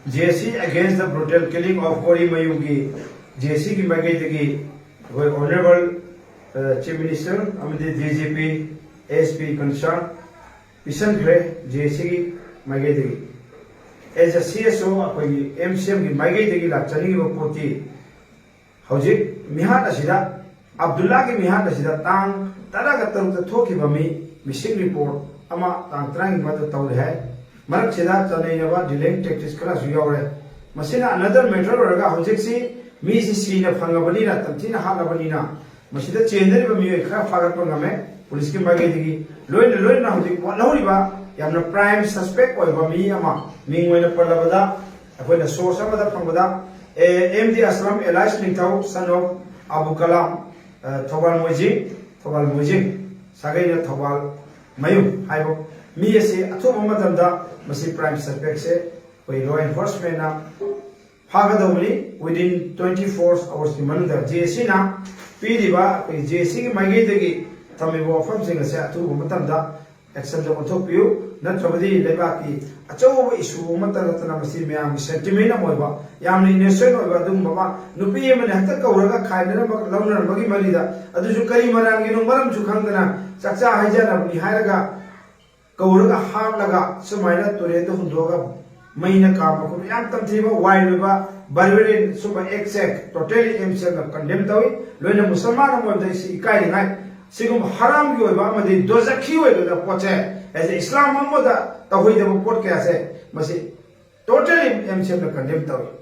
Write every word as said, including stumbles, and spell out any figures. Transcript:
J A C against the brutal killing of ꯀꯣꯔꯤꯃꯌꯨꯝꯒꯤ J A Cꯒꯤ ꯃꯥꯏꯀꯩꯗꯒꯤ ꯑꯩꯈꯣꯏ Honourable Chief Minister ꯑꯃꯗꯤ D G P, S P concern ꯄꯤꯁꯟꯈ꯭ꯔꯦ꯫ J A Cꯒꯤ ꯃꯥꯏꯀꯩꯗꯒꯤ, as a C S O ꯑꯩꯈꯣꯏꯒꯤ M C Mꯒꯤ ꯃꯥꯏꯀꯩꯗꯒꯤ ꯂꯥꯛꯆꯅꯤꯡꯉꯤꯕ ꯄꯣꯠꯇꯤ, ꯍꯧꯖꯤꯛ ꯃꯤꯍꯥꯠ ꯑꯁꯤꯗ, ꯑꯕꯗꯨꯜꯂꯥꯒꯤ ꯃꯤꯍꯥꯠ ꯑꯁꯤꯗ ꯇꯥꯡ ꯇꯔꯥꯒ ꯇꯔꯨꯛꯇ ꯊꯣꯛꯈꯤꯕ ꯃꯤ missing report ꯑꯃ ꯇꯥꯡ ꯇꯔꯥꯅꯤꯄꯥꯟꯗ ꯇꯧꯔꯦ ꯍꯥꯏ꯫ ꯃꯔꯛꯁꯤꯗ ꯆꯥꯅꯩꯅꯕ delaying tactics ꯈꯔꯁꯨ ꯌꯥꯎꯔꯦ꯫ ꯃꯁꯤꯅ another matter ꯑꯣꯏꯔꯒ, ꯍꯧꯖꯤꯛꯁꯤ ꯃꯤꯁꯤ ꯁꯤꯅ ꯐꯪꯉꯕꯅꯤꯅ, ꯇꯝꯊꯤꯅ ꯍꯥꯠꯂꯕꯅꯤꯅ, ꯃꯁꯤꯗ ꯆꯦꯟꯅꯔꯤꯕ ꯃꯤꯑꯣꯏ ꯈꯔ ꯐꯥꯒꯠꯄ ꯉꯝꯃꯦ ꯄꯨꯂꯤꯁꯀꯤ ꯃꯥꯏꯀꯩꯗꯒꯤ꯫ ꯂꯣꯏꯅ ꯂꯣꯏꯅꯅ ꯍꯧꯖꯤꯛ ꯋꯥꯠꯍꯧꯔꯤꯕ ꯌꯥꯝꯅ prime suspect ꯑꯣꯏꯕ ꯃꯤ ꯑꯃ, ꯃꯤꯡ ꯑꯣꯏꯅ ꯄꯜꯂꯕꯗ, ꯑꯩꯈꯣꯏꯅ source ꯑꯃꯗ ꯐꯪꯕꯗ, ꯑꯦ, M D Aslam alias ꯅꯤꯡꯊꯧ, son of Abu Kalam, ꯑ, ꯊꯧꯕꯥꯜ ꯃꯣꯏꯖꯤꯡ, ꯊꯧꯕꯥꯜ ꯃꯣꯏꯖꯤꯡ, ꯁꯥꯒꯩꯅ ꯊꯧꯕꯥꯜ ꯃꯌꯨꯝ ꯍꯥꯏꯕ ꯃꯤ ꯑꯁꯤ ꯑꯊꯨꯕ ꯃꯇꯝꯗ ꯃꯁꯤ prime suspectꯁꯦ ꯑꯩꯈꯣꯏ law enforcementꯅ ꯐꯥꯒꯗꯧꯕꯅꯤ꯫ Within twenty four hoursꯀꯤ ꯃꯅꯨꯡꯗ J A Cꯅ ꯄꯤꯔꯤꯕ, ꯑꯩꯈꯣꯏ J A Cꯒꯤ ꯃꯥꯏꯀꯩꯗꯒꯤ ꯊꯝꯃꯤꯕ ꯋꯥꯐꯝꯁꯤꯡ ꯑꯁꯦ ꯑꯊꯨꯕ ꯃꯇꯝꯗ actionꯗ ꯑꯣꯟꯊꯣꯛꯄꯤꯌꯨ, ꯅꯠꯇ꯭ꯔꯕꯗꯤ ꯂꯩꯕꯥꯛꯀꯤ ꯑꯆꯧꯕ issue ꯑꯃꯠꯇ ꯅꯠꯇꯅ ꯃꯁꯤ ꯃꯌꯥꯝꯒꯤ sentiment ꯑꯃ ꯑꯣꯏꯕ, ꯌꯥꯝꯅ innocent ꯑꯣꯏꯕ ꯑꯗꯨꯒꯨꯝꯕ ꯑꯃ, ꯅꯨꯄꯤ ꯑꯃꯅ ꯍꯦꯛꯇ ꯀꯧꯔꯒ ꯈꯥꯏꯅꯔꯝꯕ, ꯂꯧꯅꯔꯝꯕꯒꯤ ꯃꯔꯤꯗ, ꯑꯗꯨꯁꯨ ꯀꯔꯤ ꯃꯔꯝꯒꯤꯅꯣ, ꯃꯔꯝꯁꯨ ꯈꯪꯗꯅ ꯆꯥꯛꯆꯥ ꯍꯩꯖꯥꯟꯅꯕꯅꯤ ꯍꯥꯏꯔꯒ ꯀꯧꯔꯒ ꯍꯥꯠꯂꯒ ꯁꯨꯃꯥꯏꯅ ꯇꯨꯔꯦꯟꯗ ꯍꯨꯟꯗꯣꯛꯑꯒ ꯃꯩꯅ ꯀꯥꯝꯕ ꯈꯣꯠꯄ ꯌꯥꯝ ꯇꯝꯊꯤꯕ wild ꯑꯣꯏꯕ barbarian ꯁꯨꯝꯕ actꯁꯦ totally M C Mꯅ condemn ꯇꯧꯏ꯫ ꯂꯣꯏꯅ ꯃꯨꯁꯜꯃꯥꯟ ꯑꯃ ꯑꯣꯏꯕꯗ ꯁꯤ ꯏꯀꯥꯏꯅꯤꯡꯉꯥꯏ, ꯁꯤꯒꯨꯝꯕ ꯍꯔꯥꯝꯒꯤ ꯑꯣꯏꯕ ꯑꯃꯗꯤ ꯗꯣꯖꯈꯤ ꯑꯣꯏꯒꯗꯕ ꯄꯣꯠꯁꯦ, as a Islam ꯑꯃꯗ ꯇꯧꯍꯩꯗꯕ ꯄꯣꯠ ꯀꯌꯥꯁꯦ ꯃꯁꯤ totally M C Mꯅ condemn ꯇꯧꯏ꯫